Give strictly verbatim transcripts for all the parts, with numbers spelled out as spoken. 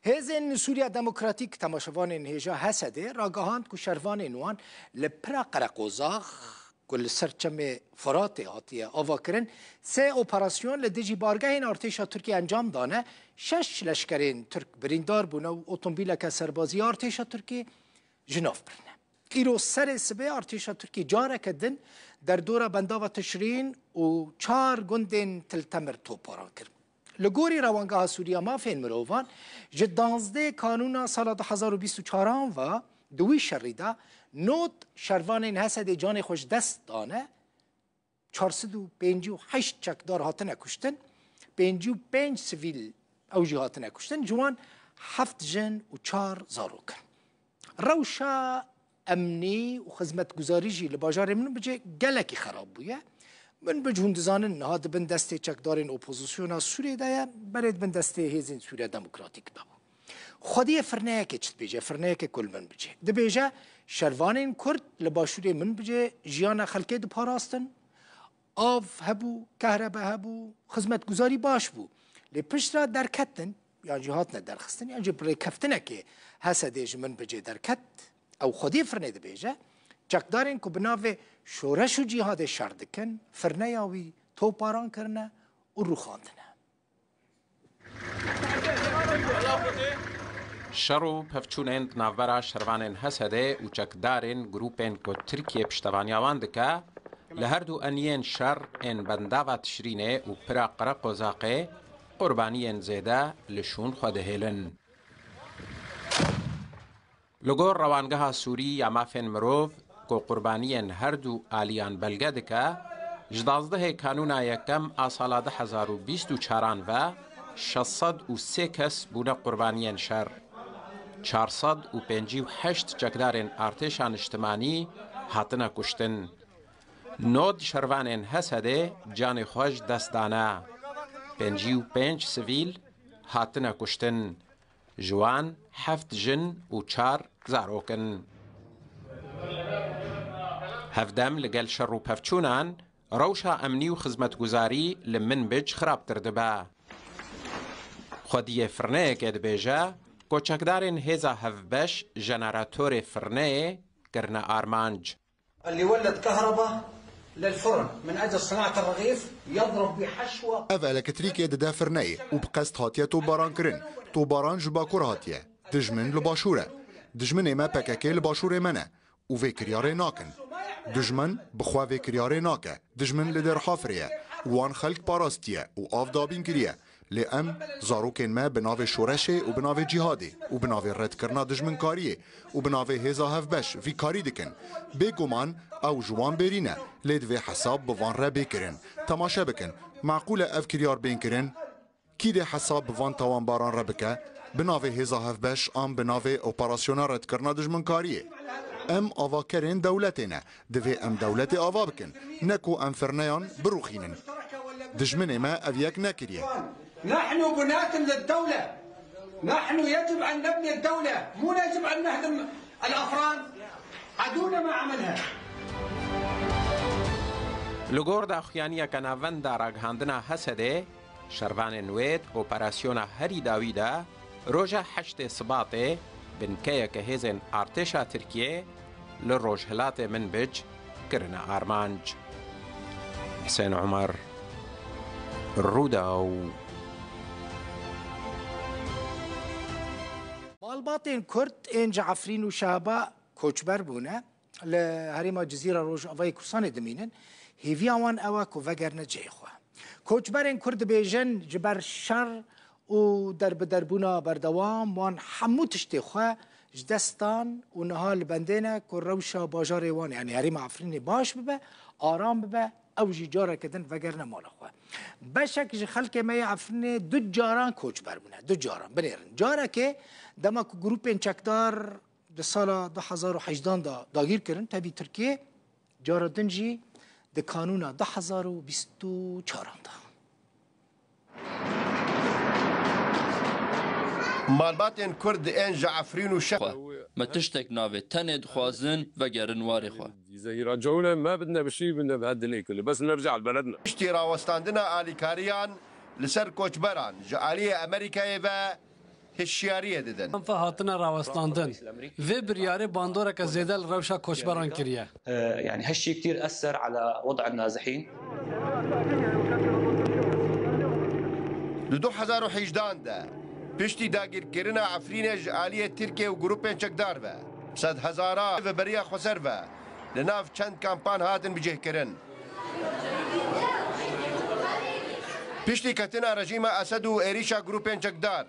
Hêzên Sûriya Demokratîk, temaşevanên hêja H S D'ê ragihand ku şervanên wan li pira Qereqozax ku li ser çemê Firatê hatiye avakirin, sê operasyon li dijî bargehên artêşa Tirkiyê encam dane, şeş leşkerên Tirk birîndar bûne û otomobîleke serbazî ya artêşa Tirkiyê ji nav birine. Îro serê sibê artêşa Tirkiyê careke din derdora bendava Tişrîn û çar gundên Til Temir toparan kir. Li gorî Rewangeha Sûrî ya Mafên Mirovan, ji danzdeh Kanûna sala du hezar û bîst û çaran ve di wî şerî de nod şervanên H S D'ê canê xwe ji dest dane, çar sed û pêncî û heşt çekdar hatine kuştin, pêncî û pênc sivîl ew jî hatine kuştin, ji wan heft jin û çar zarok in. Rewşa emnî û xizmetguzarî jî li bajarê Minbicê gelekî xerab bûye. Minbic, hûn dizanin, niha di bin destê çekdarên opozisyona Sûriyê de ye, berê di bin destê Hêzên Sûriya Demokratîk de bû. Xwediyê firneyekê çi dibêje? Firneyekê ku li Minbicê dibêje, şervanên Kurd li başûrê Minbicê jiyana xelkê diparastin, av hebû, kehrebe hebû, xizmetguzarî baş bû. Lê piştre derketin, yan jî hatine derxistin, yan jî bi rêkeftinekê H S D'ê ji Minbicê derket. Ew xwedî firnê dibêje, çekdarên ku bi navê şoreş û cîhadê şer dikin, firneya wî toparan kirine û rûxandine. Şer û pevçûnên di navbera şervanên H S D'ê û çekdarên grûpên ku Tirkiye piştevaniya wan dike, li her du eniyên şer ên bendava Tişrînê û pira Qereqozaqê qurbaniyên zêde li şûn xwe dihêlin. Li gor Rewangeha Sûrî ya Mafên Mirov, ku qurbaniyên her du aliyan belge dike, ji danzdehê Kanûna yekem a sala du hezar û bîst û çaran ve şeş sed û sê kes bûne qurbaniyên şer. Çar sed û pêncî û heşt çekdarên artêşa niştimanî hatine kuştin. Nod şervanên H S D'ê canê xwe ji dest dane. Pêncî û pênc sivîl hatine kuştin. Ji wan heft jin û çar zarok in. Hevdem li gel şer û pevçûnan, rewşa emnî û xizmetguzarî li Minbic xirabtir dibe. Xwediyê firneyekê dibêje, ku çekdarên hêza hevbeş jeneratorê firneyê kirine armanc. اللي ولد كهرباء للفرن من أجل صناعة الرغيف يضرب بحشوة. Ev elektrîkê dide firneyê û bi qest hatiye topbaran kirin. Topbaran ji bakur hatiye. Dijmin li başûr e. Dijminê me P K K li başûrê me ne û vê kiryarê nakin. Dijmin bi xwe vê kiryarê nake. Dijmin li Dêrhafirê ye û wan xelk parastiye û av dabîn kiriye. Lê em zarokên me bi navê şoreşê û bi navê cîhadê û bi navê redkirina dijminkariyê û bi navê hêza hevbeş vî karî dikin. Bêguman ew ji wan bêrî ne, lê divê hesab bi van re bê kirin. Temaşe bikin, meqûl e ev kiryar bên kirin? Kî dê hesab bi van tawanbaran re bike? Bi navê hêza hevbeş an bi navê operasyona redkirina dijminkariyê? Em avakerên dewletê ne. Divê em dewletê ava bikin, ne ku em firneyan birûxînin. Dijminê me ev yek nekiriye. نحن بناة للدولة. نحن يجب أن نبني الدولة، مو يجب أن نهدم الأفران. عدونا ما عملها. Li gor daxuyaniyeke navenda ragihandina H S D'ê, şervanên wê di operasyona herî dawî de roja heştê Sibatê binkeyeke hêzên artêşa Tirkiyê li rojhilatê Minbic kirine armanc. Husên Omer, Rûdaw. Malbatên Kurd ên ji Efrîn û Şehba koçber bûne, li herêma Cizîra Rojavayê Kurdistanê dimînin. Hêviya wan ew e ku vegerine cihê xwe. Koçberên Kurd dibêjin, ji ber şer û derbiderbûna berdewam wan hemû tiştê xwe ji dest dan û niha li bendê ne ku rewşa bajarê wan, yanî herêma Efrînê baş bibe, aram bibe, ew jî careke din vegerine mala xwe. Beşek ji xelkê me yê Efrînê du caran koçber bûne, du caran. Binêrin. Carekê dema ku grûpên çekdar di sala du hezar û hejdan de dagîr kirin, tevî Tirkiyê, cara din jî di kanûna du hezar û bîst û çaran de. Malbatên Kurd ên ji Efrîn û Şe. Me tiştek navê, tenê dixwazin vegerin warê xwe. Zehîra cewle me bidine bi şî bidine bi her dilê kulî. Bes nerca li beledna. Piştî rawestandina alîkariyan li ser koçberan ji aliyê Amerîkayê ve, şiyariyê didin. Anfa hatine rawestandin. Vê biryarê bandoreke zêde li rewşa koçberan kiriye. يعني هالشي كتير أثر على وضع النازحين. Di du hezar û hejdehan de piştî dagirkirina Efrînê ji aliyê Tirkiye û grûpên çekdar ve sed hezara veberiya xweser ve li nav çend kampan hatin bicihkirin. Piştî ketina rejîma Esed û êrîşa grûpên çekdar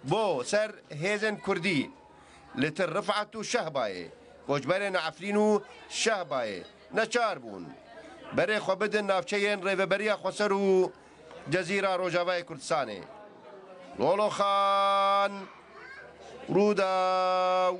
bo ser hêzên Kurdî li Tir Rifat û Şehbayê, koçberên Efrîn û Şehbayê neçar bûn berê xwe bidin navçeyên Rêveberiya Xweser û Cezîra Rojavayê Kurdistanê. Lolo Xan, Rûdaw.